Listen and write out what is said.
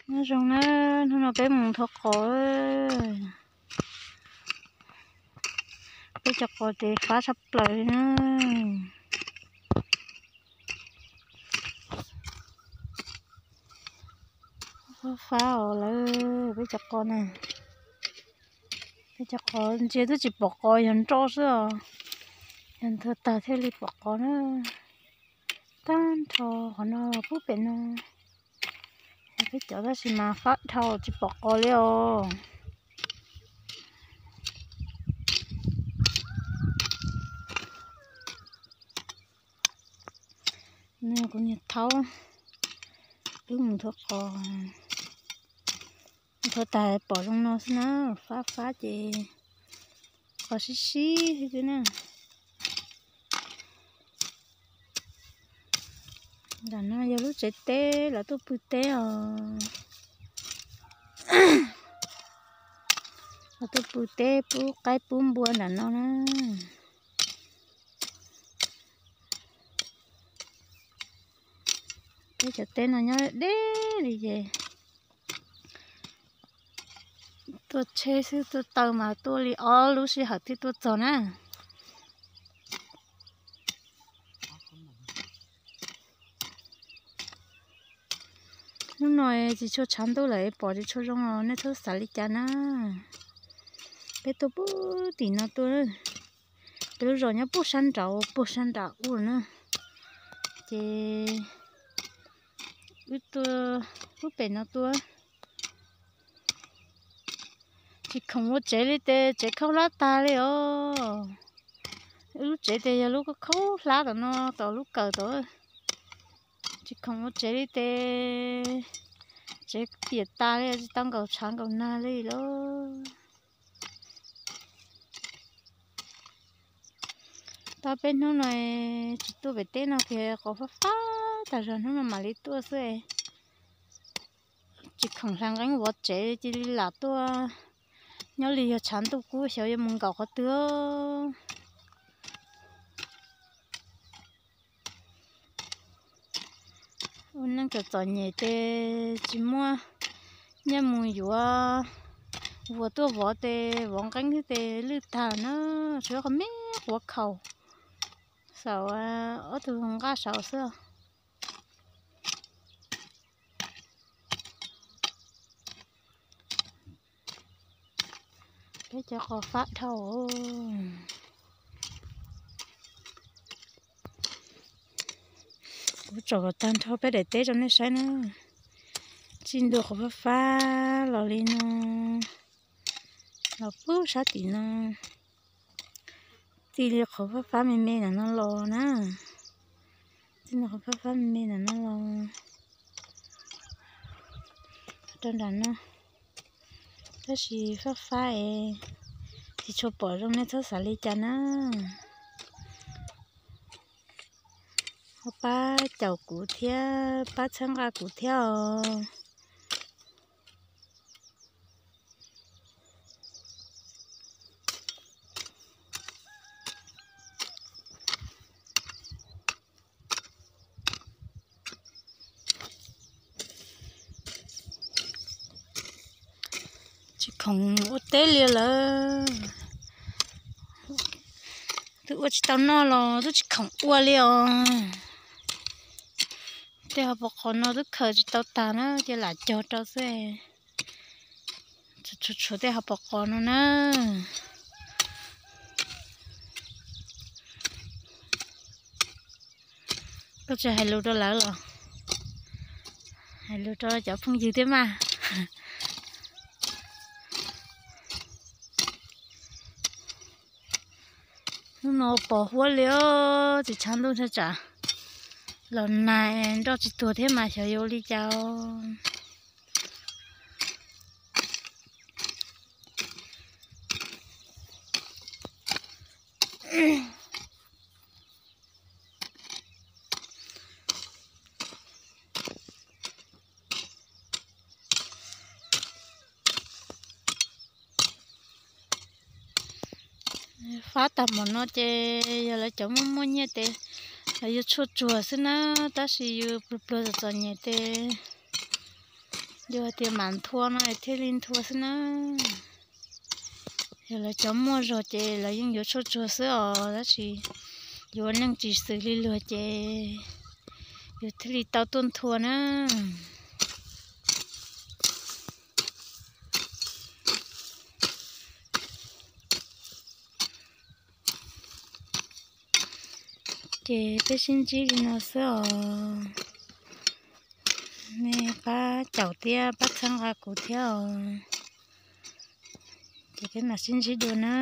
Nyob zoo na, hnub no peb mus thov qos. Peb cov qos ces fab tshaj plaws li na. Fab os lawv, peb cov qos na. Peb cov qos ntsia twb tsis pom qos, yog nroj xwb os. Yog nthua tag thiaj li pom qos na. Tag nrho qhov no pub pem no. Peb cov tab sis mas fab dhau tsis pom qos li os. Kuv niag thaub wb mus thua qos, thua tas pom zoo no xwb na, fab fab ces qos sib sib xwb na. Nram no yog lub tsev teb, lawv tuaj pw teb os. Lawv tuaj pw teb pub qaib pub npua nram no na. Peb cov teb no nyob deb li ces tuaj tsheb xwb tuaj taw mas tuaj li ob lub sij hawm thiaj tuaj txog na. Hnub no tsis tshua tshav ntuj lawm pom tsis tshua zoo os, nej txhob xav li cas na. Peb tuaj puag tim no tuaj, peb lub zos nyob puag sab nraud puag sab nram ub na, ces wb tuaj puag pem no tuaj. Tsis khoom ua tsev li ces tsev khaub hlab tag li os. Wb lub tsev ces yog lub khaub hlab tom no, tom lub kawm tom. Tsis khoom ua tsev li ces tsev piam tas li, tsis tau nkaum tshav nkaum nag li lauj. Tau peb hnub no tsis tuaj pem teb no ces qos fab fab tas zog, hnub no mam li tuaj xwb. Tsis khoom hla nqeeb vov tsev cia li lam tuaj. Nyob li yog tshav ntuj kub xyov yuav mus nkaum qhov twg. Ua neej txom txom nyem ces tsis muaj nyiaj mus yuav vuas tuaj vov ces vov nqeeb xwb ces lwj tag na, tsuas yog qhov me quav khaus saum ob tug nqaj saud xwb. Peb cov qos fab dhau. Kuv tsom kom tag nrho peb daim teb rau nej saib na. Txij ntua qhov fab fab los li no, los puag sab tim no. Txij li qhov fab fab me me ntawm no los na. Txij li qhov fab fab me me ntawm no los rau nram no. Tab sis fab fab es tsis tshua pom zoo, nej txhob xav li cas na. Ho pab caum kuv thiab pab txhawb nqa kuv thiab os. Tsis khoom ua teb li lawm. Twb ua tsis tau noj los twb tsis khoom ua li os. Tej hauv paus qos no twb khaws tsis tau tag na, ces lam cog rau xwb. Tshuav tshuav tej hauv paus qos no na. Koj tsis hais lus rau lawv los? Hais lus rau cov phooj ywg thiab mas. Hnub no pos huab li os, tsis tshav ntuj ntshai tsam los nag nroj tsis tuag thiab mas xyov yuav ua li cas. Fab tag npaum no ces yog lawv cov muaj muaj nyiaj ces lawv yuav tshuaj tsuag xwb na, tab sis yus pluag pluag txom txom nyem ces Yog hais tias mam nthua no thiaj li nthua xwb na. Yog lawv cov muaj zog ces lawv yeej yuav tshuaj tsuag xwb os, tab sis yuav ua neej tsis xws li luag ces yus thiaj li tau tuaj nthua na. Ces peb sib ntsib li no xwb os. Nej pab caum thiab pab txhawb nqa kuv thiab os. Ces peb mam sib ntsib dua na.